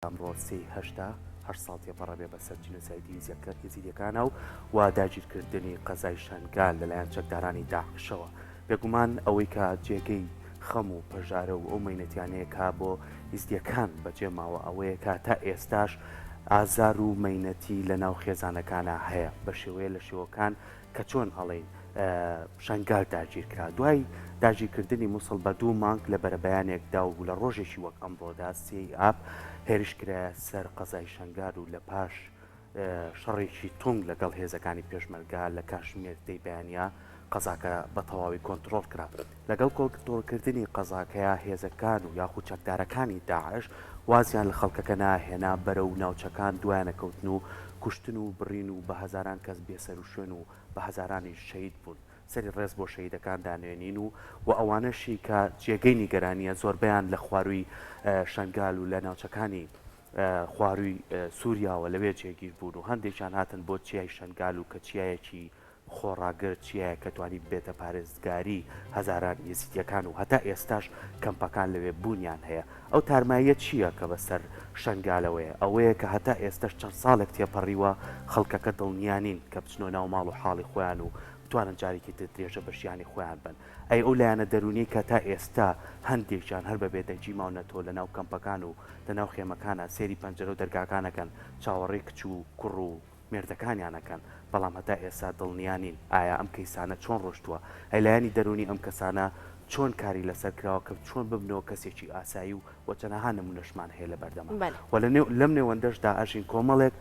ئەمڕۆ سێی هەشتا هەشت ساڵ تێپەڕەبێ بەسەر جینۆسایدی ئێزیدیەکانا و و داگیرکردنی قەزای شەنگال لەلایەن چەکدارانی داعشەوە. بێگومان ئەوەی کە جێگەی خەم و پەژارە و ئەو مەینەتیانەیە کە بۆ ئیزدیەکان بەجێ ماوە ئەوەیە کە تا ئێستاش ئازار و مەینەتی لەناو خێزانەکانا هەیە بە شێوەیە لە شێوەکان کە چۆن ئەڵێین شەنگال داگیرکرا دوای داگیرکردنی موسڵ بە دوو مانگ لە بەرەبەیانێکدا و لە ڕۆژێکی وەک ئەمڕۆدا سێی ئاب هێرش کرایە سەر قەزای شەنگال و لە پاش شەڕێکی تونگ لەگەڵ هێزەکانی پێشمەرگە لە کاژمێر دەی بەیانیا قەزاکە بە تەواوی کۆنتڕۆڵ کرا. لەگەڵ کۆنتڕۆڵکردنی قەزاکەیا هێزەکان و یاخود چەکدارەکانی داعش وازیان لە خەڵکەکە ناهێنا بەرەو ناوچەکان دوایانەکەوتن و کوشتن و بڕین و بە هەزاران کەس بێسەروشوێن و بە هەزارانیش شەهید بوون. سەری ڕێز بۆ شەهیدەکان دانوێنین و و ئەوانەشی کە جێگەی نیگەرانیە زۆربەیان لە خوارووی شەنگال و لە ناوچەکانی خوارووی سوریاوە لەوێ جێگیر بوون و هەندێکیان هاتن بۆ چیای شەنگال و کە چیایەکی خۆڕاگر چیایە کە توانی ببێتە پارێزگاری هەزاران یەزیدیەکان و هەتا ئێستاش کەمپەکان لەوێ بوونیان هەیە. ئەو تارماییە چییە کە بەسەر شەنگالەوەیە؟ ئەوەیە کە هەتا ئێستەش چەند ساڵێک تێپەڕیوە خەڵکەکە دڵنیا نین کە بچنەوە ناو ماڵ و حاڵی خۆیان و بتوانن جارێکی تر درێژە بە ژیانی خۆیان بەن. ئەی ئەو لایەنە دەروونیەی کە تا ئێستا هەندێکیان هەر بە بێدەنگی ماونەتەوە لە ناو کەمپەکان و لە ناو خێمەکانا سەیری پەنجەرە و دەرگاکان ئەکەن چاوەڕێی کچ و کوڕ و مێردەکانیان ئەکەن بەڵام هەتا ئێستا دڵنیا نین ئایا ئەم کەیسانە چۆن ڕۆشتووە ئەی لایەنی دەروونی ئەم کەسانە چۆن کاری لەسەر کراوە کە چۆن ببنەوە کەسێکی ئاسایی و وە چەنەها نمونەشمان هەیە لە بەردەما بەلێ. وە لە نێو لەم نێوەندەشدا ئەژین کۆمەڵێک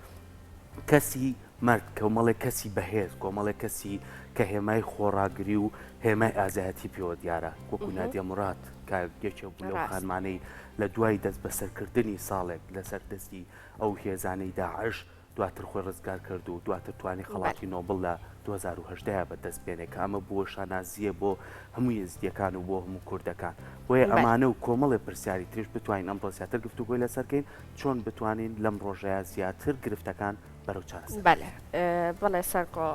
کەسی مەرد کۆمەڵێک کەسی بەهێز کۆمەڵێک کەسی کە هێمای خۆڕاگری و هێمای ئازایەتی پێوە دیارە وەکو نادیە موراد کە یەکێک بوو لەو ڕاست. خانمانەی لە دوای دەست بەسەرکردنی ساڵێک لەسەر دەستی ئەو هێزانەی داعش دواتر خۆی ڕزگار کرد و دواتر توانی خەڵاتی نۆبڵ لە 2018 بە دەست بێنێ کە ئەمە بووە شانازییە بۆ هەموو یەزیدیەکان و بۆ هەموو کوردەکان. بۆیە ئەمانە و کۆمەڵێ پرسیاری تریش بتوانین ئەمڕۆ زیاتر گفتوگۆی لەسەر کەین چۆن بتوانین لەم ڕۆژەیا زیاتر گرفتەکان بەرەو چارەسەری بەڵێ بەڵێ سەرکۆ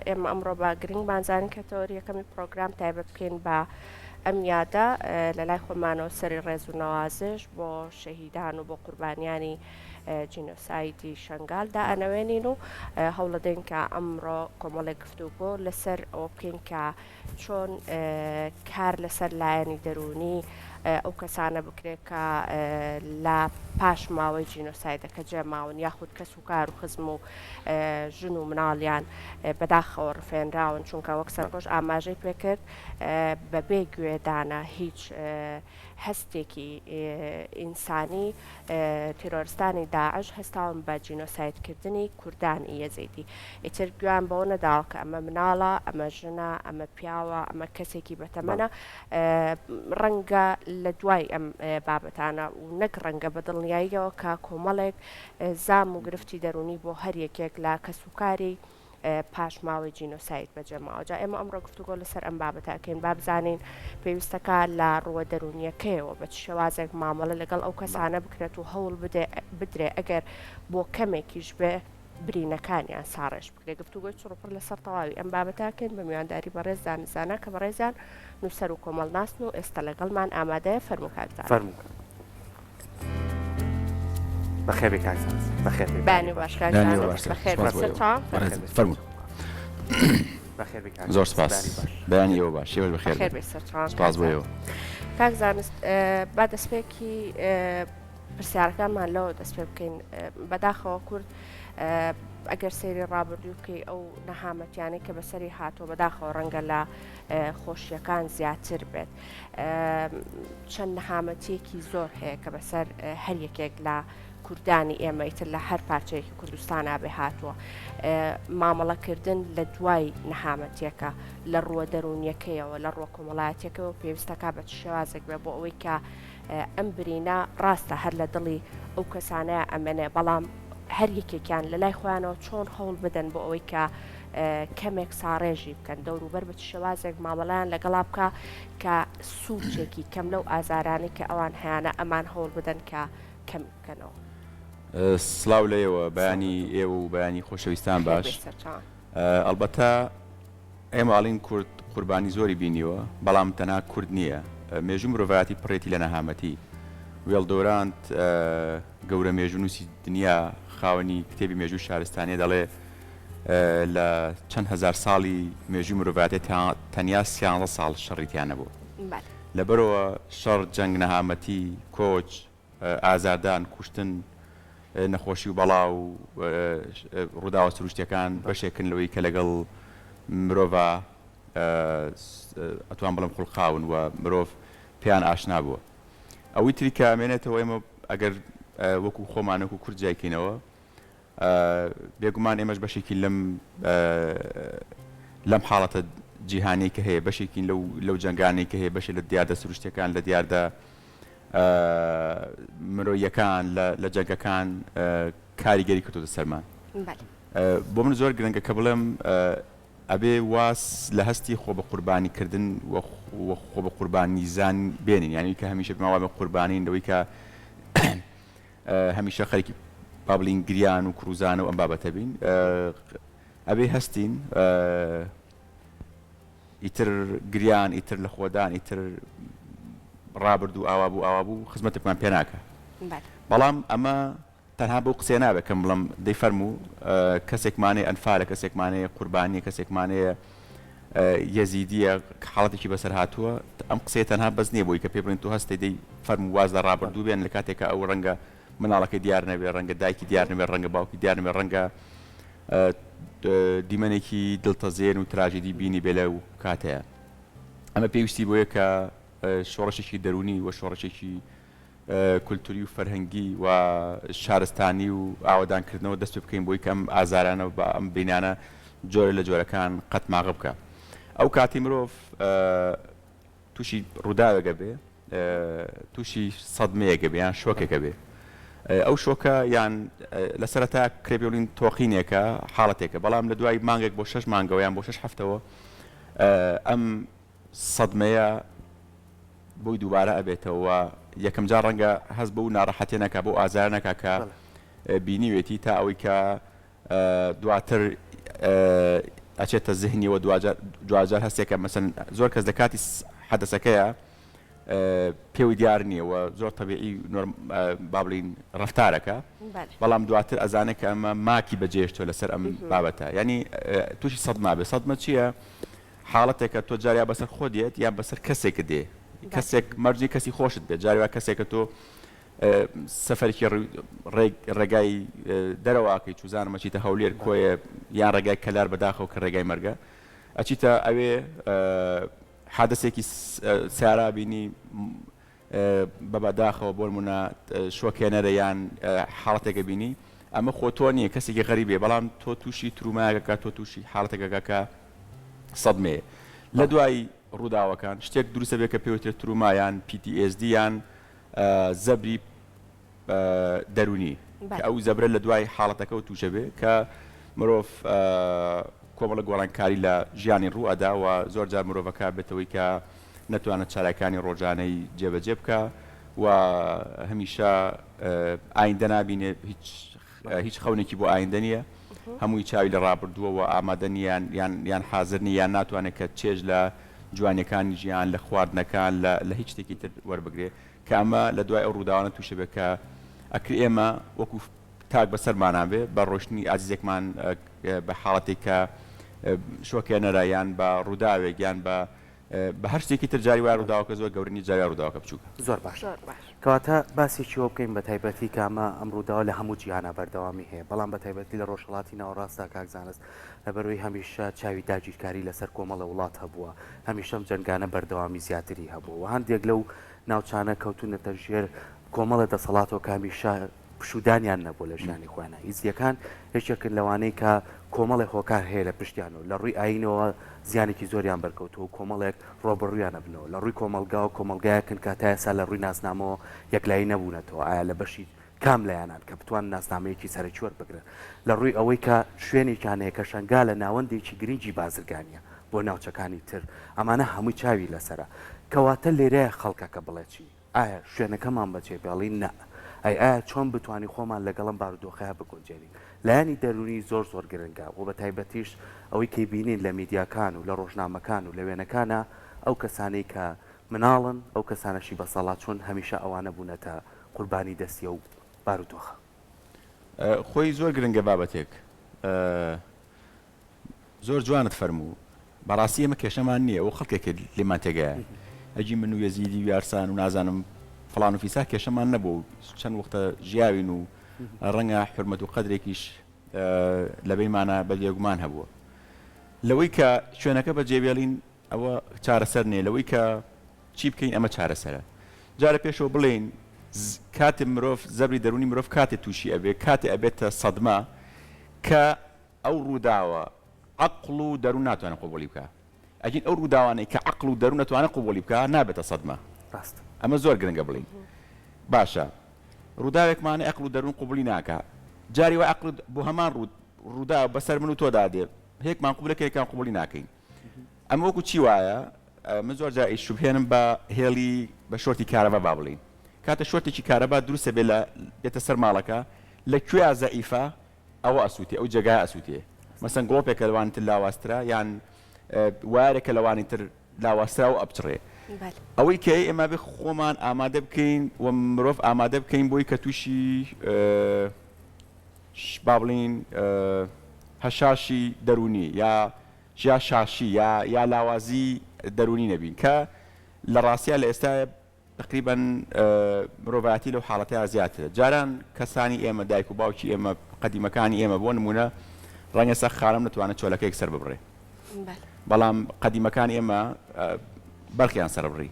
ئێمە ئەمڕۆ بە گرنگمان زانی کە تەوەری یەکەمی پرۆگرام تایبەت بکەین بە ئەم یادە لە لای خۆمانەوە سەری ڕێز و نەوازش بۆ شەهیدان و بۆ قوربانیانی جینۆسایدی شەنگال دائەنەوێنین و هەوڵەدەین کە ئەمڕۆ کۆمەڵێک گفتوگۆ لەسەر ئەوە بکەین کە چۆن کار لەسەر لایەنی دەروونی ئەو کەسانە بکرێت کە لە پاش ماوەی جینۆسایدەکە جێماون یاخود کەس و کار و خزم و ژن و مناڵیان بەداخەوە ڕفێنراون چونکە وەک سەرکۆش ئاماژەی پێکرد بەبێ گوێدانە هیچ هەستێکی ئینسانی تیرۆرستانی داعش هەستاون بە جینۆسایدکردنی کوردانی یەزیدی. ئیتر گوێیان بەوە نەداوە کە ئەمە مناڵە، ئەمە ژنە، ئەمە پیاوە، ئەمە کەسێکی بەتەمەنە. ڕەنگە لە دوای ئەم بابەتانە و نەک ڕەنگە بە دڵنیاییەوە کە کۆمەڵێک زام و گرفتی دەروونی بۆ هەر یەکێک لە کەسوکاری پاشماوەی جینۆساید بەجێماوە. جا ئێمە ئەمڕۆ گفتوگۆ لەسەر ئەم بابەتە ئەکەین با بزانین پێویستەکە لە ڕووە دەروونییەکەیەوە بە چ شێوازێک مامەڵە لەگەڵ ئەو کەسانە بکرێت و هەوڵ بدرێ ئەگەر بۆ کەمێکیش بێ برینەکانیان ساڕێژ بکرێت. گفتوگۆی چڕوپڕ لەسەر تەواوی ئەم بابەتە ئەکەین بە میوانداری بەڕێز زانست زانا کە بەڕێزیان نووسەر و کۆمەڵناسن و ئێستا لەگەڵمان ئامادەیە. فەرموو کاک زانا. فەرموو. بەخێر بێی کاک زانست. بەخێر بێی. بەیانی باش کاک بەیانی زانست. باش بەخێر سپاس بێی بۆ ئێوە. سەرچاوان. بەڕێزم فەرموون. بەخێر بێی کاک زۆر زانست. سپاس. بەیانی باش. بەیانی ئێوە باش. ئێوەش بەخێر بەخێر بێن. بێی سەرچاوان کاک سپاس بۆ زانست. ئێوە. کاک زانست با دەستپێکی پرسیارەکانمان لەوە دەست پێ بکەین بەداخەوە کورد ئەگەر سەیری ڕابردوو بکەی ئەو نەهامەتیانەی کە بەسەری هاتووە بەداخەوە ڕەنگە لە خۆشیەکان زیاتر بێت چەند نەهامەتیەکی زۆر هەیە کە بەسەر هەر یەکێک لە کوردانی ئێمە ئیتر لە هەر پارچەیەکی کوردستانا بێ هاتووە مامەڵەکردن لە دوای نەهامەتیەکە لە ڕووە دەروونیەکەیەوە لە ڕووە کۆمەڵایەتیەکەەوە پێویستەکە بە چ شێوازێک بێ بۆ ئەوەی کە ئەم برینە ڕاستە هەر لە دڵی ئەو کەسانەیە ئەمێنێ بەڵام هەر یەکێکیان لە لای خۆیانەوە چۆن هەوڵ بدەن بۆ ئەوەی کە کەمێک ساڕێژی بکەن دەوروبەر بە چ شێوازێک مامەڵەیان لەگەڵا بکا کە سوچێکی کەم لەو ئازارانەی کە ئەوان هەیانە ئەمان هەوڵ بدەن کە کەمی بکەنەوە. سڵاو لە ئێوە، بەیانی ئێوە و بەیانی خۆشەویستان باش. ئەڵبەتە ئێمە ئەڵین کورد قوربانی زۆری بینیوە، بەڵام تەنها کورد نییە، مێژوو مرۆڤایەتی پڕێتی لە نەهامەتی. وێڵ دۆرانت گەورە مێژوونووسی دنیا خاوەنی کتێبی مێژووی شارستانیە دەڵێ لە چەند هەزار ساڵی مێژووی مرۆڤایەتی تەنیا سیانزە ساڵ شەڕی تیا نەبووە. لەبەرئەوە شەڕ، جەنگ، نەهامەتی، کۆچ، ئازاردان، کوشتن، نەخۆشی و بەڵا و ڕووداوە سروشتیەکان بەشێکن لەوەی کە لەگەڵ مرۆڤا ئەتوان بڵێم خوڵقاون و مرۆڤ پێیان ئاشنا بووە. ئەوەی تری کە ئەمێنێتەوە ئێمە ئەگەر وەکو خۆمان وەکو کورد جیای کەینەوە بێگومان ئێمەش بەشێکین لەم لەم حاڵەتە جیهانیەی کە هەیە بەشێکین لەو لەو جەنگانەی کە هەیە بەشێ لە دیاردە سروشتیەکان لە دیاردە مرۆیەکان لە جەنگەکان کاریگەری کردوتە سەرمان بۆ من زۆر گرنگە کە بڵێم ئەبێ واز لە هەستی خۆ بە قوربانی کردن و خۆ بە قوربانی زان بێنین یانی کە هەمیشە پێمان وابێ قوربانین لەوەی کە هەمیشە خەریکی با بڵین گریان و کڕوزانە و ئەم بابەتە بین ئەبێ هەستین ئیتر گریان ئیتر لە خۆدان ئیتر ڕابردوو ئاوا بوو ئاوا بوو خزمەتێکمان پێ ناکە بەڵام ئەمە تەنها بەو قسەیە نابێت کە من بڵێم دەی فەرموو کەسێکمانەیە ئەنفالە، کەسێکمانەیە قوربانییە، کەسێکمانەیە یەزیدییە کە حاڵەتێکی بەسەر هاتووە، ئەم قسەیە تەنها بەس نییە بۆی کە پێی بڵێن تۆ هەستەی دەی فەرموو واز لە ڕابردوو بێن لە کاتێکا ئەو ڕەنگە مناڵەکەی دیار نەبێ، ڕەنگە دایکی دیار نەبێ، ڕەنگە باوکی دیار نەبێ، ڕەنگە دیمەنێکی دڵتەزێن و تراژیدی بینیبێ لەو کاتەیا. ئەمە پێویستی بۆیە کە شۆڕشێکی دەروونی و شۆڕشێکی کولتوری و فەرهەنگی و شارستانی و ئاوەدانکردنەوە دەست پێ بکەین بۆی کە ئەم ئازارانە و ئەم برینانە جۆرێ لە جۆرەکان قەتماغە بکا. ئەو کاتی مرۆڤ تووشی ڕووداوێک ئەبێ، تووشی سەدمەیەک ئەبێ یان شۆکێک ئەبێ. ئەو شۆکە یان لە سەرەتا کرێ پێ بڵێین تۆقینێکە، حاڵەتێکە، بەڵام لە دوای مانگێک بۆ شەش مانگەوە یان بۆ شەش هەفتەوە ئەم سەدمەیە بۆی دووبارە ئەبێتەوە و یەکەم جار ڕەنگە هەست بەو ناڕەحەتیە نەکا بەو ئازارە نەکا کە بینیوێتی تا ئەوەی کە دواتر ئەچێتە زهنیەوە دواجار دواجار هەستێکە مەسەن زۆر کەس لە کاتی حەدەسەکەیە پێوەی دیار نییە و زۆر تەبیعی با بڵین ڕەفتارەکە بەڵام دواتر ئەزانێت کە ئەمە ماکی بەجێشتوە لەسەر ئەم بابەتە ینی تووشی سەدما بێ سەدمە چییە؟ حاڵەتێکە تۆ جار یا بەسەر خۆت دێت یان بەسەر کەسێکت دێ کەسێک مەرجی کەسی خۆشت بێت جاری وا کەسێکە تۆ سەفەرێکی ڕێگای دەرەوەکەی چوزانم ئەچیتە هەولێر کۆیە یان ڕێگای کەلار بەداخەوە کە ڕێگای مەرگە ئەچیتە ئەوێ حادەسێکی سیارا بینی بە بەداخەوە بۆنمونە شۆکێنەرە یان حاڵەتێکە بینی ئەمە خۆ تۆ نییە کەسێکی غەریبێ بەڵام تۆ تووشی ترومایەکە تۆ تووشی حاڵەتێکەکە کە سەدمەیە لە دوای ڕووداوەکان شتێک دروستە بێ کە پێوترێت تروما یان PTSD یان زەبری دەروونی کە ئەو زەبرە لە دوای حاڵەتەکەوە تووشە بێ کە مرۆڤ کۆمەڵە گۆڕانکاری لە ژیانی ڕوو ئەدا و زۆر جار مرۆڤەکە بێتەوەی کە نەتوانێت چالاکیانی ڕۆژانەی جێبەجێ بکا و هەمیشە ئایندە نابینێ هیچ هیچ خەونێکی بۆ ئایندە نییە هەمووی چاوی لە ڕابردووە و ئامادە نییە یان یان حازر نییە یان ناتوانێت کە چێژ لە جوانیەکانی ژیان لە خواردنەکان لە لە هیچ شتێکی تر وەربگرێ کە ئەمە لە دوای ئەو ڕووداوانە تووشە بێت کە ئەکرێ ئێمە وەکو تاک بەسەرمانا بێ بە ڕۆشتنی ئازیزێکمان بە حاڵەتێک کە شۆکێنەرە یان بە ڕووداوێک یان بە بە هەر شتێکی تر جاری وایە ڕووداوەکە زۆر گەورە نیە جاری وایە ڕووداوەکە بچووکە. زۆر باشە کەواتە باسێکی ئەوە بکەین بە تایبەتی کە ئەمە ئەم ڕووداوە لە هەموو جیهانا بەردەوامی هەیە بەڵام بە تایبەتی لە ڕۆژهەڵاتی ناوەڕاستدا کاک زانست لەبەرئەوەی هەمیشە چاوی داگیرکاری لەسەر کۆمەڵێ وڵات هەبووە هەمیشە ئەم جەنگانە بەردەوامی زیاتری هەبووە و هەندێک لەو ناوچانە کەوتوونەتە ژێر کۆمەڵێ دەسەڵاتەوە کە هەمیشە پشوودانیان نەبووە لە ژیانی خۆیانا. ئیزدییەکان یەکێکن لەوانەی کە کۆمەڵێک هۆکار هەیە لە پشتیانەوە، لە ڕووی ئایینەوە زیانێکی زۆریان بەرکەوتووە و کۆمەڵێک ڕۆبەڕوویان ئەبنەوە، لە ڕووی کۆمەڵگاوە کۆمەڵگایەکن کە تا ئێستا لە ڕووی ناسنامەوە یەکلایی نەبوونەتەوە، ئایا لە بەشی کام لایەنان کە بتوانن ناسنامەیەکی سەرەکی وەربگرن، لە ڕووی ئەوەی کە شوێنێکیان هەیە کە شەنگالە ناوەندێکی گرنگی بازرگانییە بۆ ناوچەکانی تر، ئەمانە هەمووی چاوی لەسەرە. کەواتە لێرەیە خەڵکەکە بڵێ چی؟ ئایا شوێنەکەمان بەجێ بێڵین؟ نا. ئەی ئایا چۆن بتوانین خۆمان لەگەڵ ئەم بارودۆخەیا بگونجێنین؟ لایەنی دەروونی زۆر زۆر گرنگە و بەتایبەتیش ئەوەی کەی بینین لە میدیاکان و لە ڕۆژنامەکان و لە وێنەکانا ئەو کەسانەی کە. مناڵن ئەو کەسانەشی بەساڵاچوون هەمیشە ئەوانە بوونەتە قوربانی دەستی ئەو بارودۆخە. خۆی زۆر گرنگە بابەتێک زۆر جوانت فەرموو بەڕاستی ئێمە کێشەمان نییە ئەو خەڵکێکە لێمان تێگایە ئەگی من و یەزیدی و یارسان و نازانم فڵان و فیسار کێشەمان نەبوو و چەند وەختە ژیاوین و ڕەنگە حورمەت و قەدرێکیش لە بەینمانا بە بێگومان هەبووە لەوەی کە شوێنەکە بەجێبێڵین ئەوە چارەسەر نییە لەوەی کە چی بکەین ئەمە چارەسەرە جا لە پێشەوە بڵێین کاتێ مرۆڤ زەبری دەروونی مرۆڤ کاتێ تووشی ئەبێ کاتێ ئەبێتە سەدمە کە ئەو ڕووداوە عەقڵ و دەروون ناتوانێت قبوڵی بکا ئەگین ئەو ڕووداوانەی کە عەقڵ و دەروون ئەتوانێت قبوڵی بکا نابێتە سەدمە ڕاستە. ئەمە زۆر گرنگە بڵێین باشە ڕووداوێکمان هەیە عەقڵ و دەروون قبوڵی ناکا جاری وایە عەقڵ بۆ هەمان ڕووداو بەسەر من و تۆدا دێ هێکمان قبوڵە کە یەکان قبوڵی ناکەین ئەمە وەکو چی وایە من زۆر جار ئەیشوبهێنم بە هێڵی بە شۆرتی کارەبا با بڵێین کاتە شۆرتێکی کارەبا دروستە بێ لە بێتە سەر ماڵەکە لە کوێیا زەعیفە ئەوە ئەسووتێ ئەو جێگایە ئەسووتێ مەسەن گڵۆپێکە لەوانی تر لاوازترە یان وایەرێکە لەوانی تر لاوازترە ئەو ئەپچڕێ ئەوەی کە ئێمە بێ خۆمان ئامادە بکەین و مرۆڤ ئامادە بکەین بۆی کە تووشی با بڵێین هەشاشی دەروونی یا یا شاشی یا یا لاوازی دەروونی نەبین کە لە ڕاستیا لە ئێستایا تەقریبەن مرۆڤایەتی لەو حاڵەتەیا زیاترە جاران کەسانی ئێمە دایک و باوکی ئێمە قەدیمەکانی ئێمە بۆ نموونە ڕەنگە ئێستا خانم نەتوانێت چۆلەکەیەک سەر ببڕێ بەڵام قەدیمەکان ئێمە بەرخیان سەربڕی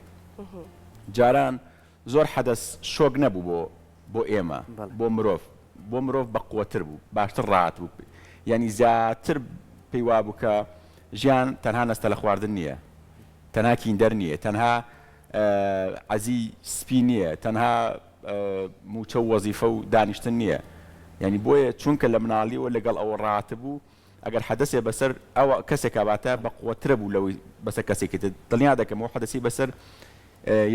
جاران زۆر حەدەس شۆک نەبوو بۆ بۆ ئێمە بۆ مرۆڤ بۆ مرۆڤ بەقوەتر بوو باشتر ڕاهات بوو یانی زیاتر پێی وابوو کە ژیان تەنها نەستەلە خواردن نییە تەنها کیندەر نییە تەنها عەزی سپی نییە تەنها مووچە و وەزیفە و دانیشتن نییە یانی بۆیە چونکە لە مناڵیەوە لەگەڵ ئەوە ڕاهاتبوو ئەگەر حەدەسێ بەسەر ئەوە کەسێکا باتە بەقوەترە بوو لەوەی بەسەر کەسێکی تر دڵنیا دەکەم ئەو حەدەسەی بەسەر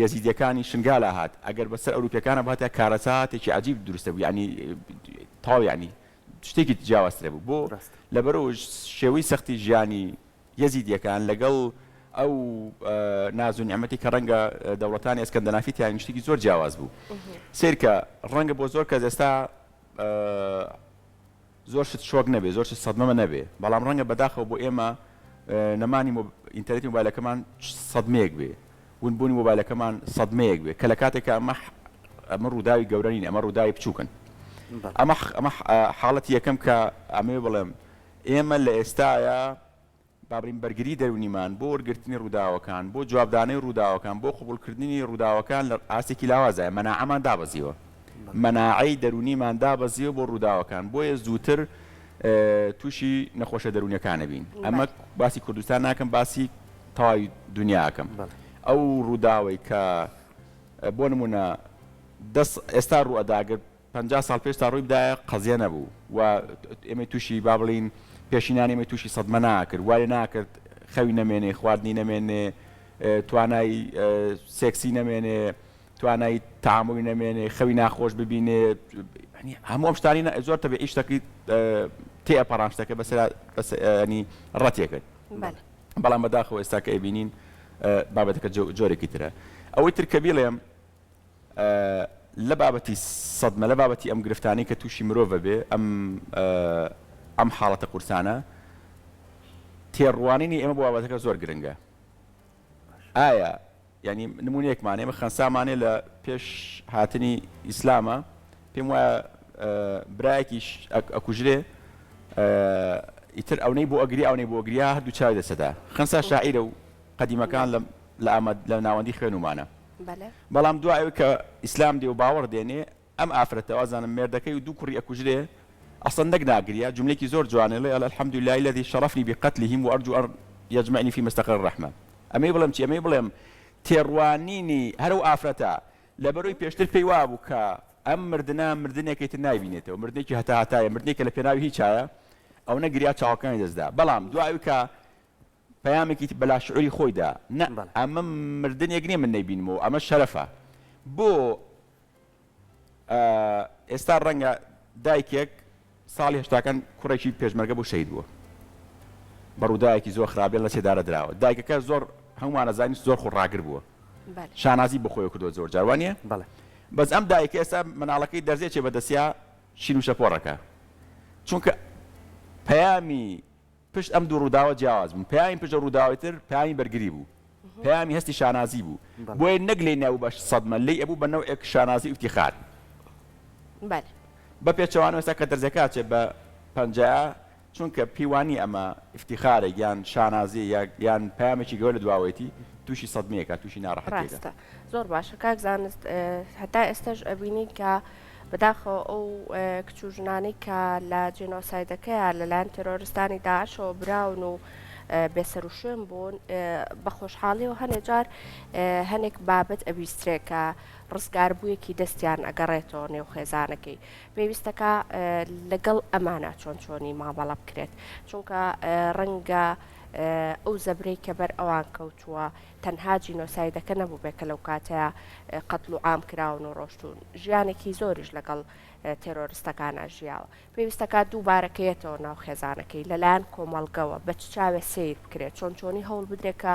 یەزیدیەکانی شنگالا هات ئەگەر بەسەر ئەوروپیەکانا بهاتە کارەساتێکی عەجیب دروستە بوو یانی تەواو یانی شتێکی جیاوازترە بوو بۆ لەبەرەوە شێوەی سەختی ژیانی یەزیدیەکان لەگەڵ ئەو ناز و نیعمەتی کە ڕەنگە دەوڵەتانی ئەسکەندەنافی تیان شتێکی زۆر جیاواز بوو سیرکە ڕەنگە بۆ زۆر کەس ئێستا زۆر شت شۆک نەبێ زۆر شت سەدمەمە نەبێ بەڵام ڕەنگە بەداخەوە بۆ ئێمە نەمانی ئینتەرنێتی مۆبایلەکەمان سەدمەیەک بێ ونبوونی مۆبایلەکەمان سەدمەیەک بێ کە لە کاتێکا ئەمە ئەمە ڕووداوی گەورە نین ئەمە ڕووداوی بچووکن ئەمە ئەمە حاڵەتی یەکەم کە ئەمەوێ بڵێم ئێمە لە ئێستایا با بڵێین بەرگری دەروونیمان بۆ وەرگرتنی ڕووداوەکان، بۆ جوابدانەوەی ڕووداوەکان، بۆ قبوڵکردنی ڕووداوەکان لە ئاستێکی لاوازدایە، مەناعەمان دابەزیوە، مەناعەی دەروونیمان دابەزیوە بۆ ڕووداوەکان، بۆیە زووتر تووشی نەخۆشە دەروونیەکان ئەبین. ئەمە باسی کوردستان ناکەم، باسی تەواوی دونیا ئەکەم. ئەو ڕووداوەی کە بۆ نموونە دە ئێستا ڕووئەدا گەر 50 ساڵ پێش تا ڕووی بدایە قەزیە نەبوو و ئێمەی تووشی با بڵێین پێشینانی ئێمەی تووشی سەدمە ناکرد وای ناکرد خەوی نەمێنێ خواردنی نەمێنێ توانای سێکسی نەمێنێ توانای تەعامولی نەمێنێ خەوی ناخۆش ببینێ هەموو ئەم شتانی زۆر تەبیعی شتەکەی تێ ئەپەڕان شتەکە بەسەر ینی ڕەتێ کرد بەڵام بەداخەوە ئێستا کە ئەبینین بابەتەکە جۆرێکی ترە ئەوەی تر کە بیڵێم لە بابەتی سەدمە، لە بابەتی ئەم گرفتانەی کە تووشی مرۆڤ ئەبێ، ئەم ئەم حاڵەتە قورسانە، تێڕوانینی ئێمە بۆ بابەتەکە زۆر گرنگە. ئایا یانی نموونەیەکمان ئێمە خەنسامان هەیە لە پێش هاتنی ئیسلامە، پێم وایە برایەکیش ئەکوژرێ، ئیتر ئەونەی بۆ ئەگریا ئەونەی بۆ ئەگریا هەردوو چاوی دەچەدا. خەنسا شاعیرە و قەدیمەکان لە لە ئامەد لە ناوەندی خوێنومانە. بەڵام دوای ئەوەی کە ئیسلام دێ و باوەڕ دێنێ ئەم ئافرەتە وازانم مێردەکەی و دوو کوڕی ئەکوژرێ ئەسڵەن نەک ناگریا جوملەیەکی زۆر جوانە ئەڵێ ئەڵێ الحمد لله الذی شرفنی بقتلهم وارجو ان یجمعنی فی مستقر الرحمە ئەمەی بڵێم چی ئەمەی بڵێم تێڕوانینی هەر ئەو ئافرەتە لەبەرەوەی پێشتر پێی وابوو کە ئەم مردنە مردنێکەی تر نایبینێتەوە مردنێکی هەتا هەتایە مردنێکە لە پێناوی هیچایە ئەونە گریا چاوەکانی دەستدا بەڵام دوای ئەوی کە پەیامێکی بە لاشعوری خۆی دا، نە ئەمە مردنێک نیە من نەیبینمەوە، ئەمە شەرەفە. بۆ ئێستا ڕەنگە دایکێک ساڵی هەشتاکان کوڕێکی پێشمەرگە بوو شەهید بووە بە ڕووداوێکی زۆر خراپ لە سێدارە دراوە، دایکەکە زۆر هەموومان ئەزانین زۆر خۆڕاگر بووە. شانازی بە خۆیەوە کردووە زۆر جار وانیە؟ بەڵێ. بەس ئەم دایکە ئێستا مناڵەکەی دەرزێ چێ بە دەستیا شین و شەپۆڕەکە چونکە پەیامی پشت ئەم دوو ڕووداوە جیاواز بوون پەیامی پشت ڕووداوی تر پەیامی بەرگری بوو پەیامی هەستی شانازی بوو بۆیە نەک لێی نەبوو بە سەدمە لێی ئەبوو بە نەوعێک شانازی و ئیفتیخار. بەلێ. بە پێچەوانەوە ئێستا کە دەرزەکە ئەچێ بە پەنجەیا چونکە پێی وانیە ئەمە ئیفتیخارێک یان شانازیە یا یان پەیامێکی گەورە لە دواوەیەتی توشی سەدمەیەکا توشی ناڕەحەتیەکا. ڕاستە زۆر باشە کاک زانست هەتا ئێستاش ئەبینین کە بەداخەوە ئەو کچ و ژنانەی کە لە جینۆسایدەکەیا لەلایەن تێرۆرستانی داعشەوە براون و بێسەروشوێن بوون بە خۆشحاڵیەوە هەنێ جار هەنێک بابەت ئەبیسترێ کە ڕزگاربوویەکی دەستیان ئەگەڕێتەوە نێو خێزانەکەی پێویستەکە لەگەڵ ئەمانە چۆن چۆنی مامەڵە بکرێت چونکە ڕەنگە ئەو زەبرەی کە بەر ئەوان کەوتووە تەنها جینۆسایدەکە نەبووبێ کە لەو کاتەیا قەتڵ و عام کراون و ڕۆشتوون، ژیانێکی زۆریش لەگەڵ تێرۆرستەکانا ژیاوە. پێویستەکا دووبارە کە یەتەوە ناو خێزانەکەی لەلایەن کۆمەڵگەوە بە چ چاوێ سەیر بکرێت، چۆن چۆنی هەوڵ بدرێ کە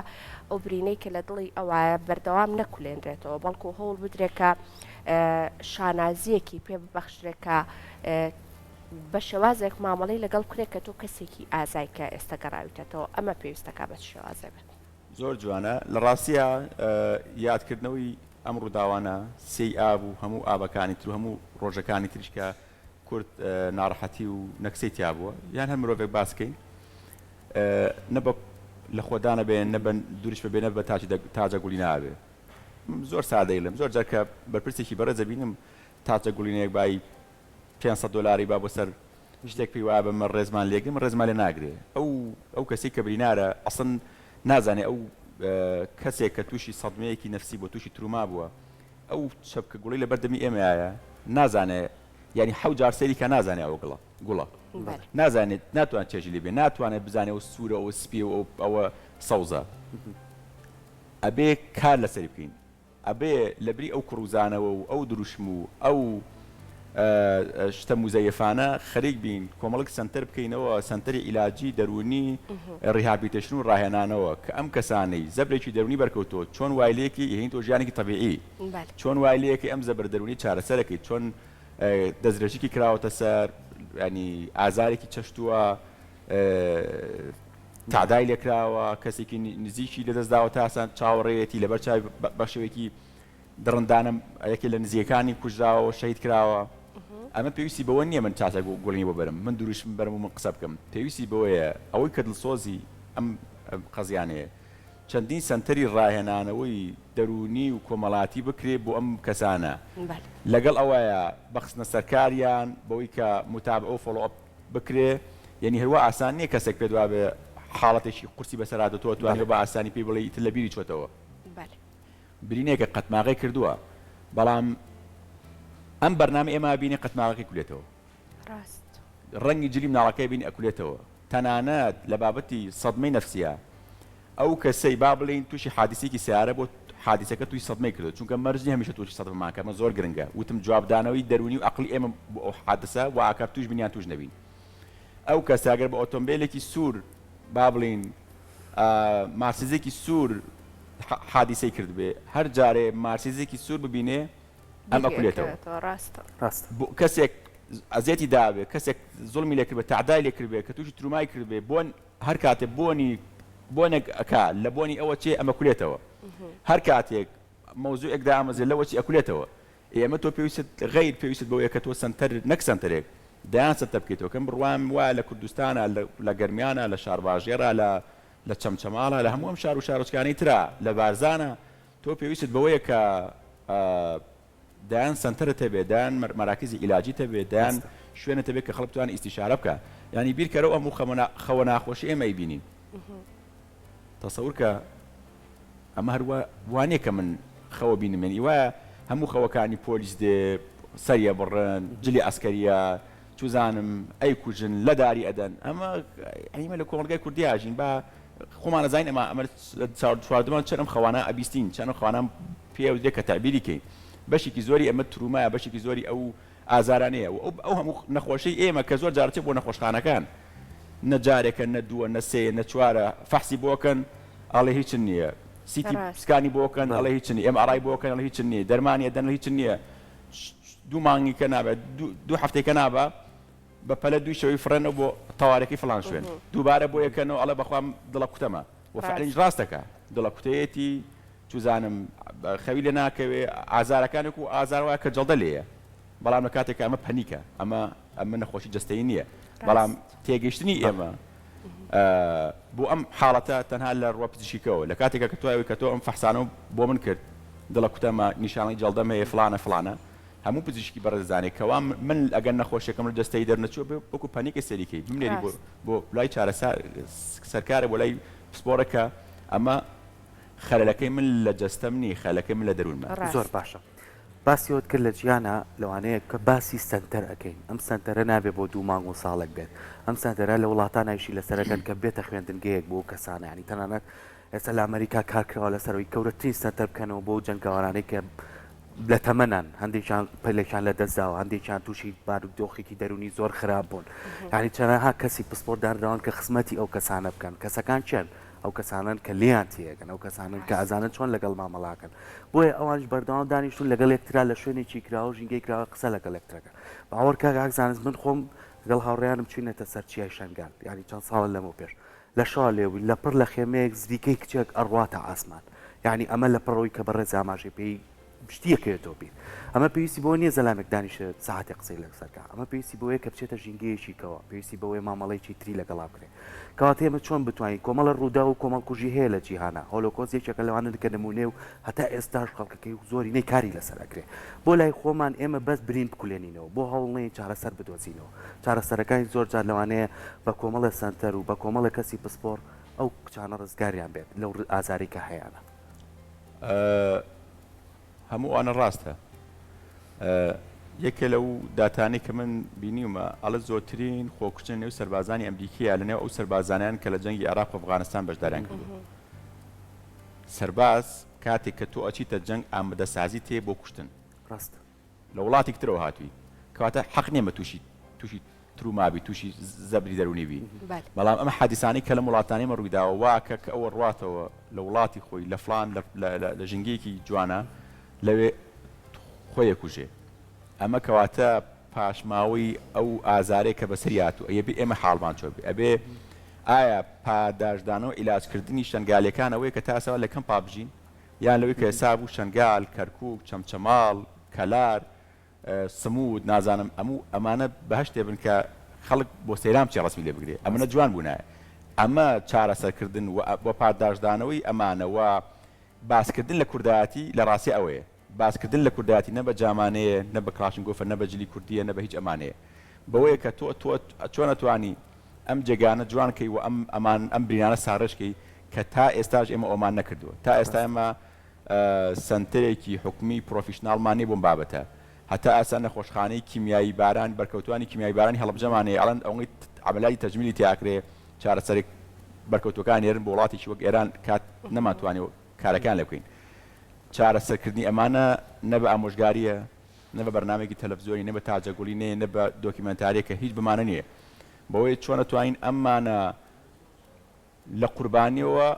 ئەو برینەی کە لە دڵی ئەوایە بەردەوام نەکولێنرێتەوە، بەڵکو هەوڵ بدرێ کە شانازییەکی پێ ببەخشرێ کە بە شێوازێک مامەڵەی لەگەڵ بکرێ کە تۆ کەسێکی ئازای کە ئێستا گەڕاویتەتەوە، ئەمە پێویستەکا بە چ شێوازێ بێت. زۆر جوانە لە ڕاستیا یادکردنەوەی ئەم ڕووداوانە سێی ئاب و هەموو ئابەکانی تر و هەموو ڕۆژەکانی تریش کە کورد ناڕەحەتی و نەکسەی تیا بووە یان هەر مرۆڤێک باس کەین نە بە لە خۆدانە بێ نە بە دروشمە بێ نە بە تاجی تاجە گوڵی نابێ زۆر سادەی لەم زۆر جار کە بەرپرسێکی بەڕێز دەبینم تاجە گوڵینەیەک بای 500 دلاری با بۆ سەر شتێک پێی وایە بەمە ڕێزمان لێگرم ڕێزمان لێ ناگرێ ئەو ئەو کەسەی کە برینارە ئەسڵەن نازانێ ئەو کەسێک کە تووشی سەدمەیەکی نەفسی بووە تووشی تروما بووە ئەو چەپکە گوڵی لەبەر دەمی ئێمەیە نازانێ یعنی حەو جار سەیری کە نازانێ ئەوە گوڵە گوڵە نازانێت ناتوانێت چێژی لێ بێ ناتوانێت بزانێ ئەو سوورە ئەو سپیە و ئەوە سەوزە ئەبێ کار لەسەری بکەین ئەبێ لەبری ئەو کڕوزانەوە و ئەو دروشم و ئەو شتە موزەیەفانە خەریک بین کۆمەڵێک سەنتەر بکەینەوە، سەنتەری عیلاجی دەروونی rehabilitation و ڕاهێنانەوە کە ئەم کەسانەی زەبرێکی دەروونی بەرکەوتووە چۆن وای لێکەی ئەهێنیتەوە ژیانێکی تەبیعی، چۆن وای لێکەی ئەم زەبرە دەروونی چارەسەرەکەی، چۆن دەستدرێژیی کراوەتە سەر یانی ئازارێکی چەشتووە، تەعدای لێکراوە، کەسێکی نزیکی لەدەستداوە تا ئێستا چاوەڕێیەتی لەبەر چاوی بە شێوەیەکی دڕندانە یەکێ لە نزیکەکانی کوژراوە و شەهید کراوە. ئەمە پێویستی بەوە نییە من چاچە گوڵینی بۆ بەرم، من دروشم بەرم و من قسە بکەم. پێویستی بەوەیە ئەوەی کە دڵسۆزی ئەم قەزیانەیە چەندین سەنتەری ڕاهێنانەوەی دەروونی و کۆمەڵاتی بکرێ بۆ ئەم کەسانە لەگەڵ ئەوەیە بە خستنە سەرکاریان بەوەی کە موتابعە و follow up بکرێ یەنی هەروا ئاسان نیە کەسێک پێت وابێ حاڵەتێکی قورسی بەسەر هاتوە تۆ ئەتوانی بە ئاسانی پێی بڵێی ئیتر لە بیری چۆتەوە برینێکە قەتماغەی کردووە بەڵام ئەم بەرنامە ئێمە بینی قەتماغەکەی کولێتەوە ڕاست ڕەنگی جلی مناڵەکەی بینی ئەکولێتەوە تەنانەت لە بابەتی سەدمەی نەفسیە ئەو کەسەی با بڵێین تووشی حادیسەیەکی سەیارە بۆ حادیسەکە تووشی سەدمەی کردووە چونکە مەرج نیە هەمیشە تووشی سەدمەمان کە ئەمە زۆر گرنگە وتم جوابدانەوەی دەروونی و ئەقڵی ئێمە بۆ ئەو حادسە وا ئەکات تووش بین یان تووش نەبین ئەو کەسە گەر بە ئۆتۆمبێلێکی سوور با بڵێین مارسیزێکی سوور حادیسەی کردبێ هەر جارێ مارسیزێکی سوور ببینێ ئەم ئەکولێتەوە ڕاستە ڕاستە بۆ کەسێک ئەزیەتی دابێ کەسێک زوڵمی لێ کردبێ تەعدای لێ کردبێ کە تووشی ترومای کردبێ بۆن هەر کاتێ بۆنی بۆنێک ئەکا لە بۆنی ئەوە چێ ئەمەکولێتەوە هەر کاتێک مەوزوعێک دامەزرێ لەوە چی ئەکولێتەوە ئێ ئەمە تۆ پێویستت غەیر پێویستت بەوەیە کە تۆ سەنتەر نەک سەنتەرێک دەیان سەنتەر بکەیتەوە کەم بڕوام وایە لە کوردستانا لە گەرمیانا لە شارباژێڕا لە لە چەمچەماڵا لە هەموو ئەم شار و شارۆچکانەی ترا لە بارزانا تۆ پێویستت بەوەیە کە دەیان سەنتەرت هەبێ، دەیان مەراکزی عیلاجیت هەبێ، دەیان شوێنت هەبێ کە خەڵک بتوانێ ئیستیشارە بکا. یانی بیرکەرەوە ئەم خەوە ناخۆشەی ئێمە ئەیبینین. تەسەور کە ئەمە هەر وا نییە کە من خەوە بینم، یانی وایە هەموو خەوەکانی پۆلیس دێ سەری ئەبڕن، جلی عەسکەرییە، چوزانم ئەیکوژن، لە داری ئەدەن. ئەمە ئێمە لە کۆمەڵگای کوردی ئاژین با خۆمان ئەزانین ئەمە ئەمە چواردەمان چەند ئەم خەوانە ئەبیستین چەند ئەم خەوانە پێ ئەودرێ کە تەعبیری کەین بەشێکی زۆری ئەمە ترومایە بەشێکی زۆری ئەو ئازارانەیە و ئەو هەموو نەخۆشەی ئێمە کە زۆر جار چێ بۆ نەخۆشخانەکان نە جارێکە نە دووە نە سێیە نە چوارە فەحسی بۆکەن ئەڵێ هیچن نییە. CT scan ی بۆ کەن ئەڵێ هیچ نیە MRI بۆ کەن ئەڵێ هیچ نیە دەرمانی ئەدەن هیچ نیە دوو مانگی کە نابێت دوو هەفتەی کە نابا بە پەلە دووی شەوی فڕێنەوە بۆ تەوارەکەی فڵان شوێن دووبارە بۆ یەکەنەوە ئەڵێ بەخوام دڵە کوتەمە و فعلەنیش ڕاستەکە دڵە کوتەیەتی چوزانم خەوی لێ ناکەوێ ئازارەکان وەکو ئازار وایە کە جەڵدە لێیە بەڵام لە کاتێکا ئەمە پەنیکە ئەمە ئەمە نەخۆشی جەستەیی نییە بەڵام تێگەیشتنی ئێمە بۆ ئەم حاڵەتە تەنها لە ڕووە پزیشکیکەوە لە کاتێکا کە تۆ ئەوەی کە تۆ ئەم فەحسانەو بۆ من کرد دڵە کوتەمە نیشانەی جەڵدەم هەیە فڵانە فڵانە هەموو پزیشکی بەڕێز دەزانێت کەوا من ئەگەر نەخۆشیەکەم لە جەستەی دەرنەچووە بێ وەکو پەنیکە سەیری کەی بمنێری بۆ بۆ لای چارەسە سەرکارە بۆ لای پسپۆڕێک کە ئەمە خەلەلەکەی من لە جەستەم نییە خەلەکەی من لە دەروونمە. زۆر باشە باسی ئەوەت کرد لە جیهانا لەوانەیە کە باسی سەنتەر ئەکەین ئەم سەنتەرە نابێ بۆ دوو مانگ و ساڵێک بێت ئەم سەنتەرە لە وڵاتانا ئیشی لەسەر ئەکەن کە بێتە خوێندنگەیەک بۆ ئەو کەسانە یانی تەنانەت ئێستا لە ئەمەریکا کار کراوە لەسەر ئەوەی گەورەترین سەنتەر بکەنەوە بۆ ئەو جەنگاوەرانەی کە لە تەمەنان هەندێکیان پەلێکیان لە دەست داوە هەندێکیان تووشی بارودۆخێکی دەروونی زۆر خراپ بوون یانی چەنەها کەسی پسپۆر دانراون کە خزمەتی ئەو کەسانە بکەن کەسەکان کێن ئەو کەسانەن کە لێیان تێگەن ئەو کەسانەن کە ئەزانن چۆن لەگەڵ مامەڵاکەن بۆیە ئەوانیش بەردەوام دانیشتون لەگەڵ یەکترا لە شوێنێکی کراوە ژینگەی کراوە قسە لەگەڵ یەکترەکەن باوەڕ کاک کاک زانست من خۆم لەگەڵ هاوڕێیانم چوینەتە سەر چیای شەنگال یانی چەند ساڵە لەمەو پێش لە شەوا لێ بووین لە پڕ لە خێمەیەک زریکەی کچێک ئەڕواتە ئاسمان یانی ئەمە لە پڕەوەی کە بەڕێز ئاماژەی پێی شتی ئەکەوێتەوە بیر. ئەمە پێویستی بەوە نییە زەلامێک دانیشێت سەعاتێک قسەی لەسەر کا. ئەمە پێویستی بەوەیە کە بچێتە ژینگەیەکی کەوە، پێویستی بەوەیە مامەڵەیەکی تری لەگەڵا بکرێ. کەواتە ئێمە چۆن بتوانین، کۆمەڵە ڕووداو و کۆمەڵکوژی هەیە لە جیهانا، هۆلۆکۆست یەکێکە لەوانە کە نموونەیە و هەتا ئێستاش خەڵکەکەی و زۆرینەی کاری لەسەر ئەکرێ. بۆ لای خۆمان ئێمە بەس برین بکولێنینەوە، بۆ هەوڵ نەیەین چارەسەر بدۆزینەوە. چارەسەرەکانی زۆر جار لەوانەیە بە کۆمەڵێ سەنتەر و بە کۆمەڵێ کەسی پسپۆڕ ئەو کچانە ڕزگاریان بێت لەو ئازارەی کە هەیانە. هەموو ئەوانە ڕاستە. یەکێ لەو داتانەی کە من بینیومە ئەڵێ زۆرترین خۆکوشتن لە نێو سەربازانی ئەمریکییە لە نێو ئەو سەربازانەیان کە لە جەنگی عێراق و ئەفغانستان بەشداریان کردووە. سەرباز کاتێک کە تۆ ئەچیتە جەنگ ئامادەسازی تێ بۆ کوشتن. ڕاستە. لە وڵاتێکی ترەوە هاتووی کەواتە حەق نییە مە تووشی تووشی تروما بی تووشی زەبری دەروونی بی بەڵام ئەم حادیسانەی کە لەم وڵاتانەی مە ڕوویداوە وا کە کە ئەوە ڕواتەوە لە وڵاتی خۆی لە فڵان لە ژینگەیەکی جوانە لەوێ خۆی ئەکوژێ ئەمە کەواتە پاشماوەی ئەو ئازارەیە کە بەسەری هاتوو ئەبێ ئێمە حاڵمان چۆن بێ ئەبێ ئایا پاداشدانەوە عیلاجکردنی شەنگالیەکان ئەوەیە کە تا ئێستا لە کەمپا بژین یان لەوەی کە ئێستا بوو شەنگال، کەرکوک، چەمچەماڵ، کەلار، سمود، نازانم ئەموو ئەمانە بەهەشتێ بن کە خەڵک بۆ سەیران بچێ ڕەسمی لێ بگرێ ئەمنە جوان بوونایە ئەمە چارەسەرکردن و پاداشتدانەوەی ئەمانە و باسکردن لە کوردایەتی لە ڕاستیا ئەوەیە باسکردن لە کوردایەتی نە بە جامانەیە نە بە کڵاشنگۆفە نە بە جلی کوردیە نە بە هیچ ئەمانەیە بەوەیە کە تۆ تۆ چۆن ئەتوانی ئەم جێگانە جوان کەی و ئەم ئەمان ئەم برینانە ساڕێژ کەی کە تا ئێستاش ئێمە ئەوەمان نەکردووە تا ئێستا ئێمە سەنتەرێکی حکومی پرۆفیشناڵمان نیە بۆم بابەتە هەتا ئێستا نەخۆشخانەی کیمیایی باران بەرکەوتوانی کیمیایی بارانی هەڵەبجەمان هەیە ئەڵێن ئەوەی عەمەلیاتی تەجمیلی تیا ئەکرێ چارەسەرێک بەرکەوتوەکان نێرن بۆ وڵاتێکی وەک ئێران کات نەمانتوانی کارەکان لێ بکەین چارەسەرکردنی ئەمانە نە بە ئامۆژگاریە نە بە بەرنامەیەکی تەلەفزیۆنی نە بە تاجەگوڵی نەیە نە بە دۆکیومێنتاریەکە هیچ بەمانە نیە بەوەی چۆن ئەتوانین ئەمانە لە قوربانیەوە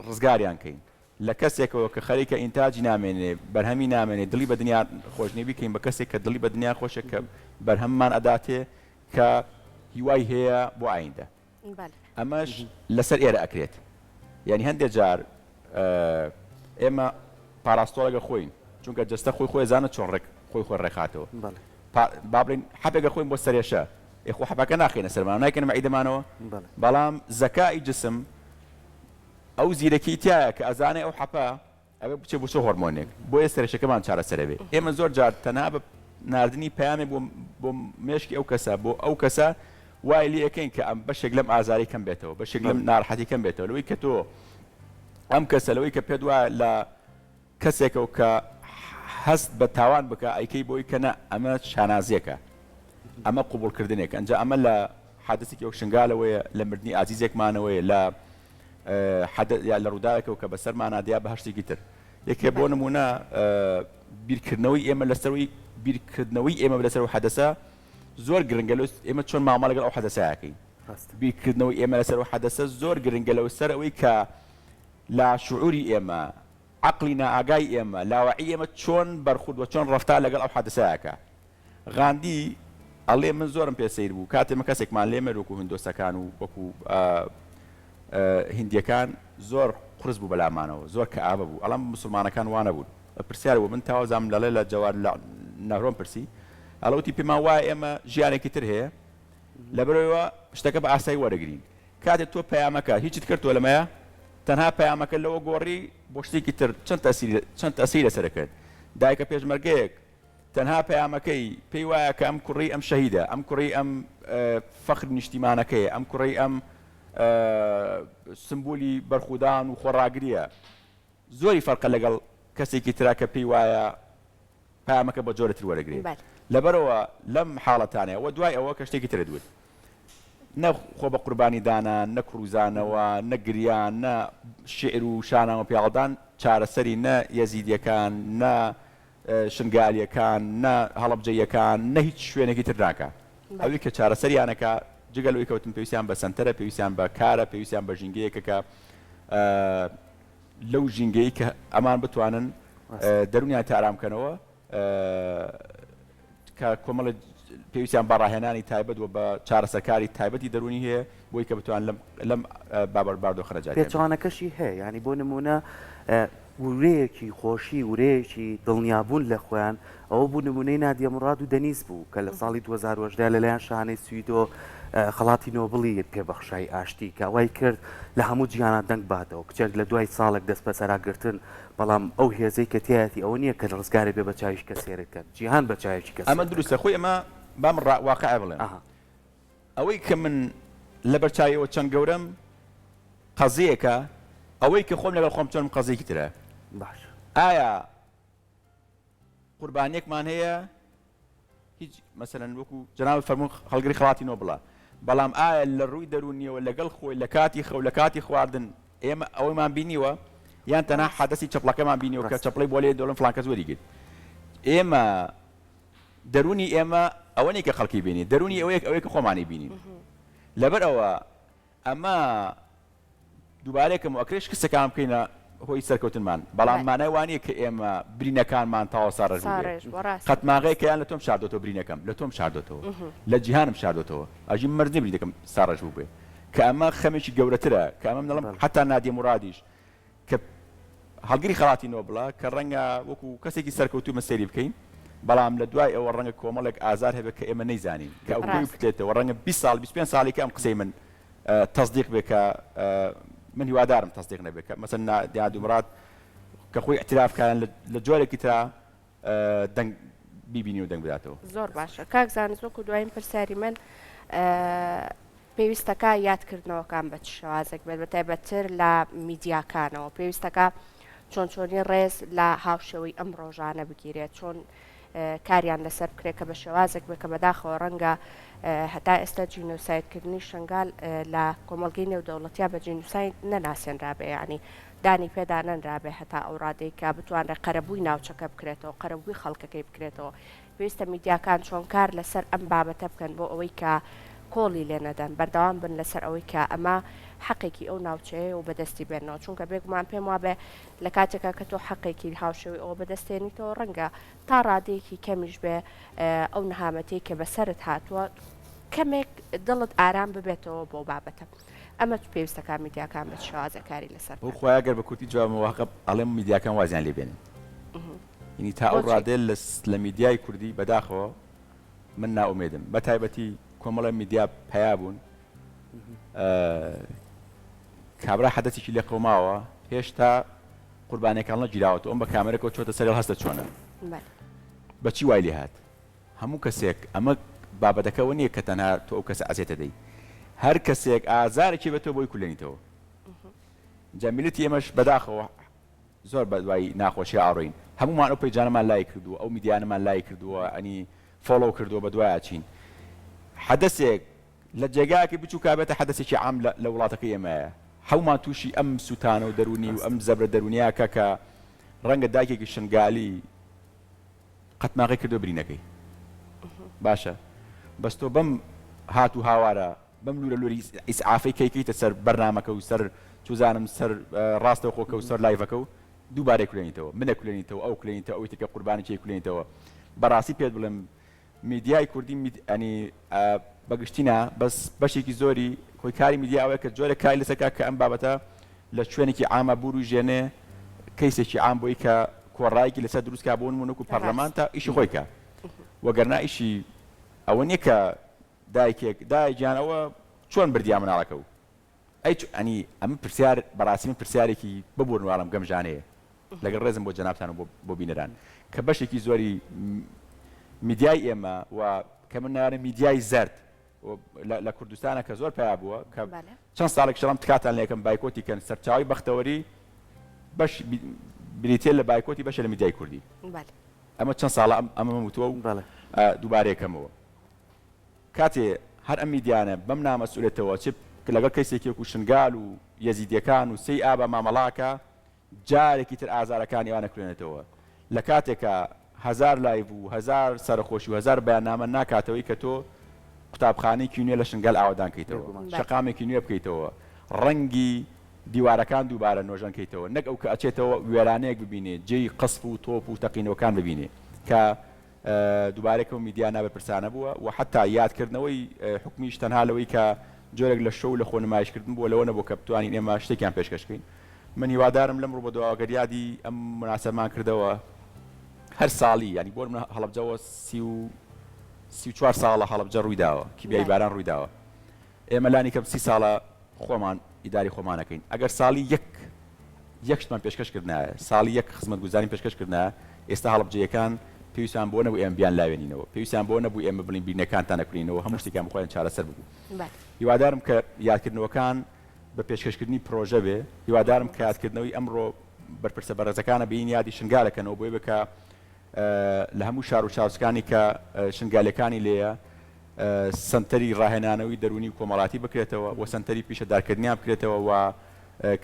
ڕزگاریان کەین لە کەسێکەوە کە خەریکە ئینتاجی نامێنێ، بەرهەمی نامێنێ، دڵی بە دنیا خۆش نیە، بیکەین بە کەسێک کە دڵی بە دنیا خۆشە، کە بەرهەممان ئەداتێ، کە هیوای هەیە بۆ ئایندە. ئەمەش لەسەر ئێرە ئەکرێت. یانی هەندێ جار ئێمە پاراستۆڵێک ئەخۆین، چونکە جەستە خۆی خۆی ئەزانێت چۆن ڕێک خۆی خۆی ڕێکخاتەوە. با بڵێین حەپێک ئەخۆین بۆ سەرێشە، ئێ خۆ حەپەکە ناخەینە سەرمانەوە، نایکەینە مەعیدەمانەوە، بەڵام زەکائی جسم ئەو زیرەکیی تیایە کە ئەزانێ ئەو حەپە ئەبێ بچێ بۆ چ هۆرمۆنێک بۆیە سەرێشەکەمان چارەسەر ئەبێ. ئێمە زۆر جار تەنها بە ناردنی پەیامێک بۆ بۆ مێشکی ئەو کەسە بۆ ئەو کەسە وای لێ ئەکەین کە ئەم بەشێک لەم ئازارەی کەم بێتەوە بەشێک لەم ناڕەحەتی کەم بێتەوە لەوەی کە تۆ ئەم کەسە لەوەی کە پێت وایە لە کەسێکەوە کە هەست بە تاوان بکا ئەیکەی بۆی کە نا ئەمە شانازیەکە ئەمە قبوڵکردنێکە ئەنجا ئەمە لە حادسێکی وەک شنگالەوەیە لە مردنی ئازیزێکمانەوەیە لە حەدە یا لە ڕووداوێکەوە کە بەسەرمانا دێ یا بە هەر شتێکی تر یەکێ بۆ نمونە بیرکردنەوەی ئێمە لەسەروی بیرکردنەوەی ئێمە لەسەر ئەو حەدەسە زۆر گرنگە لەو ئێمە چۆن مامەڵە لەگەڵ ئەو حەدەسە ئەکەین بیرکردنەوەی ئێمە لەسەر ئەو حەدەسە زۆر گرنگە لەو سەر ئەوەی کە لاشعوری ئێمە. عەقڵی نائاگای ئێمە، لاوەعی ئێمە چۆن بەرخورد و چۆن ڕەفتار لەگەڵ ئەو حادسەیا ئەکا. غاندی ئەڵێ من زۆرم پێ سەیر بوو کاتێ مە کەسێکمان لێ مرد وەکو هندۆسەکان و وەکو هیندیەکان زۆر قورس بوو بەلامانەوە زۆر کەئابە بوو ئەڵام موسڵمانەکان وا نەبوون پرسیار بوو من تاوەزام لەڵێ لە جەوار لە نەهرۆم پرسی ئەڵێ وتی پێمان وایە ئێمە ژیانێکی تر هەیە لەبەرئەوە شتەکە بە ئاسایی وەرەگرین کاتێ تۆ پەیامەکە هیچت کرد تۆ لەمەیە تەنها پەیامەکە لەوە گۆڕی بۆ شتێکی تر چەند تەسیری چەند تەسیری لەسەر کرد دایکە پێشمەرگەیەک تەنها پەیامەکەی پێی وایە کە ئەم کوڕی ئەم شەهیدە ئەم کوڕی ئەم فەخری نیشتیمانەکەیە ئەم کوڕی ئەم سمبولی بەرخودان و خۆڕاگریە زۆری فەرقە لەگەڵ کەسێکی ترا کە پێی وایە پەیامەکە بە جۆرە تر وەرەگرێ لەبەرئەوە لەم حاڵەتانەیە وە دوای ئەوە کە شتێکی ترت وت نە خۆ بە قوربانی دانان نە کڕوزانەوە نە گریان نە شیعر و شانامە پیاڵدان چارەسەری نە یەزیدیەکان نە شنگالیەکان نە هەڵەبجەیەکان نە هیچ شوێنێکی تر ناکا ئەوی کە چارەسەریانەکا جگە لەوەی کەوتن پێویستیان بە سەنتەرە پێویستیان بە کارە پێویستیان بە ژینگەیەکە کە لەو ژینگەی کە ئەمان بتوانن دەرونیان تارام کەنەوە کە کۆمەڵە پێویستیان بە ڕاهێنانی تایبەت و بە چارەسەرکاری تایبەتی دەرونی هەیە بۆی کە بتوان لەم لەم بابەر باردۆخە نەجاتیان بێت. پێچەوانەکەشی هەیە یانی بۆ نمونە ورەیەکی خۆشی ورەیەکی دڵنیابوون لە خۆیان ئەوە بوو نمونەی نادیە موراد و دەنیز بوو کە لە ساڵی 2018 لەلایەن شاهانەی سویدۆ خەڵاتی نۆبڵی پێبەخشای ئاشتی کە وای کرد لە هەموو جیهانا دەنگ باتەوە کچێک لە دوای ساڵێک دەستبەسەراگرتن بەڵام ئەو هێزەی کە تیایەتی ئەوە نییە کە ڕزگاری بێ بە چاویش کە سێرت کەن جیهان بە چاوێکی کە ئەمە دروستە خۆی ئەمە بام واقع بڵێم ئەوەی کە من لەبەر چاویەوە چەند گەورەم قەزیەکە ئەوەی کە خۆم لەگەڵ خۆم چۆنم قەزیەکی ترە باش ئایا قوربانیەکمان هەیە هیچ مەسەلەن وەکو جەنابت فەرموون هەڵگری خەڵاتی نۆبڵە بەڵام ئایا لە ڕووی دەروونیەوە لەگەڵ خۆی لە کاتی خەو لە کاتی خواردن ئێمە ئەوەیمان بینیوە یان تەنها حەدەسی چەپڵەکەمان بینیوە کە چەپڵەی بۆ لێ دۆڵن فڵان کەس وەریگرت ئێمە دەروونی ئێمە ئەوە نیە کە خەڵکی بینی دەروونی ئەوەیە ئەوەیە کە خۆمانی بینین لەبەر ئەوە ئەمە دووبارەی کەم و ئەکرێ شکستەکان بکەینە هۆی سەرکەوتنمان بەڵام مانای وانیە کە ئێمە برینەکانمان تەواو ساڕێژ بووبێ قەتماغەیەکە یان لە تۆم شاردۆتەوە برینەکەم لە تۆم شاردۆتەوە لە جیهانم شاردۆتەوە ئەژی مەرج نیە برینەکەم ساڕێژ بووبێ کە ئەمە خەمێکی گەورەترە کە ئەمە من دەڵێم حەتا نادیە مورادیش کە هەڵگری خەڵاتی نۆبڵە کە ڕەنگە وەکو کەسێکی سەرکەوتوو ئێمە سەیری بکەین بەڵام لە دوای ئەوە ڕەنگە کۆمەڵێک ئازار هەبێت کە ئێمە نەیزانین کە ئەو خۆی بکرێتەوە ڕەنگە 20 ساڵ 25 ساڵی کە ئەم قسەی من تەسدیق بێ کە من هیوادارم تەسدیق نەبێ کە مەسەن نادیاد و مراد کە خۆی اعتراف کایان لە جۆرێکی ترا دەنگ بیبینی و دەنگ بداتەوە. زۆر باشە کاک زانست وەکو دوایین پرسیاری من پێویستەکە یادکردنەوەکان بە چ شێوازێک بێت بە تایبەتتر لە میدیاکانەوە پێویستەکە چۆن چۆنی ڕێز لە هاوشێوەی ئەم ڕۆژانە بگیرێت چۆن کاریان لەسەر بکرێت کە بە شێوازێک بێت کە بەداخەوە ڕەنگە هەتا ئێستا جینۆسایدکردنی شنگال لە کۆمەڵگەی نێودەوڵەتیا بە جینۆساید نەناسێنرابێ یعنی دانی پێدا نەنرابێ هەتا ئەو ڕادەی کە بتوانرێت قەرەبووی ناوچەکە بکرێتەوە قەرەبووی خەڵکەکەی بکرێتەوە پێویستە میدیاکان چۆن کار لەسەر ئەم بابەتە بکەن بۆ ئەوەی کە کۆڵی لێ نەدەن، بەردەوام بن لەسەر ئەوەی کە ئەمە حەقێکی ئەو ناوچەیە و بەدەستی بێننەوە، چونکە بێگومان پێم وابێ لە کاتێکا کە تۆ حەقێکی هاوشێوەی ئەوە بەدەست دێنیتەوە ڕەنگە تا ڕادەیەکی کەمیش بێ ئەو نەهامەتیەی کە بەسەرت هاتووە کەمێک دڵت ئارام ببێتەوە بۆ بابەتە. ئەمە پێویستەکە میدیاکان بە چ شێوازێک کاری لەسەر بکەن. خوایە گەر بە کورتی جوابم واقع ئەڵێم میدیاکان وازیان لێ بێنن. یعنی تا ئەو ڕادەیە لە میدیای کوردی بەداخەوە من نائومێدم بە تایبەتی کۆمەڵە میدیا پەیا بوون کابرا حەدەسێکی لێ قەوماوە هێشتا قوربانیەکان نەگیراوەتەوە ئەم بە کامێرەکەەوە چۆتە سەر هەستە چۆنە بەچی وای لێ هات هەموو کەسێک ئەمە بابەتەکەەوە نییە کە تەنها تۆ ئەو کەسە ئەزێتە دەی هەر کەسێک ئازارێکی بە تۆ بۆی کولێنیتەوە جا میلەتی ئێمەش بەداخەوە زۆر بەدوای ناخۆشیا ئەڕۆین هەموومان ئەو پەیجانەمان لایک کردووە ئەو میدیانەمان لایک کردووە ئەنی follow کردووە بەدوای ئەچین حەدەسێک لە جێگایەکی بچووکا بێتە حەدەسێکی عام لە وڵاتەکەی ئێمەیە هەموومان تووشی ئەم سووتانە و دەروونی و ئەم زەبرە دەروونیە کە کە ڕەنگە دایکێکی شنگالی قەتماغەی کردووە برینەکەی باشە بەس تۆ بەم هات و هاوارە بەم لورە لوری ئیسعافەی کەی کەیتە سەر بەرنامەکە و سەر چوزانم سەر ڕاستەوخۆکە و سەر live ەکە و. دووبارە ئەیکولێنیتەوە، من ئەکولێنیتەوە، ئەو ئەکولێنیتەوە، ئەوی ترکە قوربانی کێ ئەیکولێنیتەوە. بەڕاستی پێت بڵێم میدیای کوردی ئەنی بە گشتی نا بەس بەشێکی زۆری هۆی کاری میدیا ئەوەیە کە جۆرێک کاری لەسەر کا کە ئەم بابەتە لە شوێنێکی عامە بوروژێنێ کەیسێکی عام بۆی کە کۆڕایەکی لەسەر دروست کا بۆ نموونە وەکو پەرلەمان تا ئیشی خۆی کا وەگەرنا ئیشی ئەوە نییە کە دایکێک دایە گیان ئەوە چۆن بردیان مناڵەکە و ئەی چ ئەنی ئەمە پرسیار بەڕاستی من پرسیارێکی ببورن واڵم گەمژانەیە لەگەڵ ڕێزم بۆ جەنابتان و بۆ بۆ بینەران کە بەشێکی زۆری میدیای ئێمە و کە من ناوێ میدیای زەرد لە کوردستانە کە زۆر پیا بووە کە چەند ساڵێک شەڵم تکاتان لەکەم بایکۆتی کەن سەرچاوی بەختەوەری بەش بریتە لە بایکۆتی بەشە لە میدیای کوردی ئەمە چەند ساڵە ئەمە وتووە و دووبارەیەکەمەوە کاتێ هەر ئەم میدیانە بەم نامەسئولێتەوە چ لەگەڵ کەیسێکی وەکو شنگال و یەزیدیەکان و سێی ئابا مامەڵاکا جارێکی تر ئازارەکانی ئەوان ئەکولێنێتەوە لە کاتێکا هەزار live و هەزار سەرەخۆشی و هەزار بەیاننامە ناکاتەوەی کە تۆ قوتابخانەیەکی نوێ لە شنگال ئاوەدان کەیتەوە شەقامێکی نوێ بکەیتەوە ڕەنگی دیوارەکان دووبارە نۆژەن کەیتەوە نەک ئەو کە ئەچێتەوە وێرانەیەک ببینێ جێی قەسف و تۆپ و تەقینەوەکان ببینێ کە دوبارەکە و میدیا نابەرپرسانە بووە و حەتا یادکردنەوەی حکومیش تەنها لەوەی کە جۆرێک لە شۆو لە خۆ نمایشکردن بووە لەوە نەبووە کە بتوانین ئێمە شتێکیان پێشکەش کەین من هیوادارم لەم ڕوو بەدواوە گەر یادی ئەم موناسەبەمان کردەوە هەر ساڵی یانی بۆ نمونە هەڵەبجەوە 34 ساڵە هەڵەبجە ڕوویداوە کیمیایی باران ڕوویداوە ئێمە لانی کەم سی ساڵە خۆمان ئیداری خۆمان ئەکەین ئەگەر ساڵی یەک یەک شتمان پێشکەش کردنایە ساڵی یەک خزمەتگوزاریم پێشکەش کردنایە ئێستا هەڵەبجەیەکان پێویستیان بەوە نەبوو ئێمە بیان لاوێنینەوە پێویستیان بەوە نەبوو ئێمە بڵێین برینەکانتان ئەکولێنەوە هەموو شتێکیان بۆ خۆیان چارەسەر ببوو هیوادارم کە یادکردنەوەکان بە پێشکەشکردنی پرۆژە بێ هیوادارم کە یادکردنەوەی ئەمڕۆ بەرپرسە بەڕێزەکانە بێین یادی شنگال ئەکەنەوە بۆیە کە لە هەموو شار و شارۆچکانی کە شنگالیەکانی لێیە سەنتەری ڕاهێنانەوەی دەروونی و کۆمەڵاتی بکرێتەوە و سەنتەری پیشەدارکردنیان بکرێتەوە و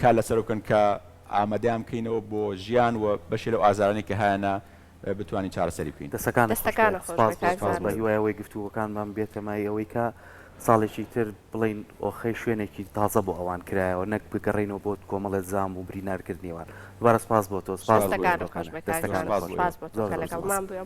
کار لەسەر بکەن کە ئامادەیان بکەینەوە بۆ ژیان و بەشێ لەو ئازارانەی کە هەیانە بتوانین چارەسەری بکەین. دەستەکانت خۆش دەستەکانت بێت. خۆش سپاس بێت بۆ کاک سپاس بە زانست. هیوای ئەوەی گفتوگۆکانمان بێتە مایەی ئەوەی کە ساڵێکی تر بڵێین ئۆخەی شوێنێکی تازە بۆ ئەوان کرایەوە نەک بگەڕێینەوە بۆ کۆمەڵێ زام و برینارکردنی ئەوان. دووبارە سپاس بۆ تۆ سپاس سپاس بۆ بۆ دەستەکانت ئێوە. خۆش گفتوگۆکانت. بێت کاک دەستەکانت زانست. سپاس خۆش بۆ بێت. سپاس ئێوە. بۆ تۆ زۆر کە زۆر سپاس. لەگەڵمان بووی.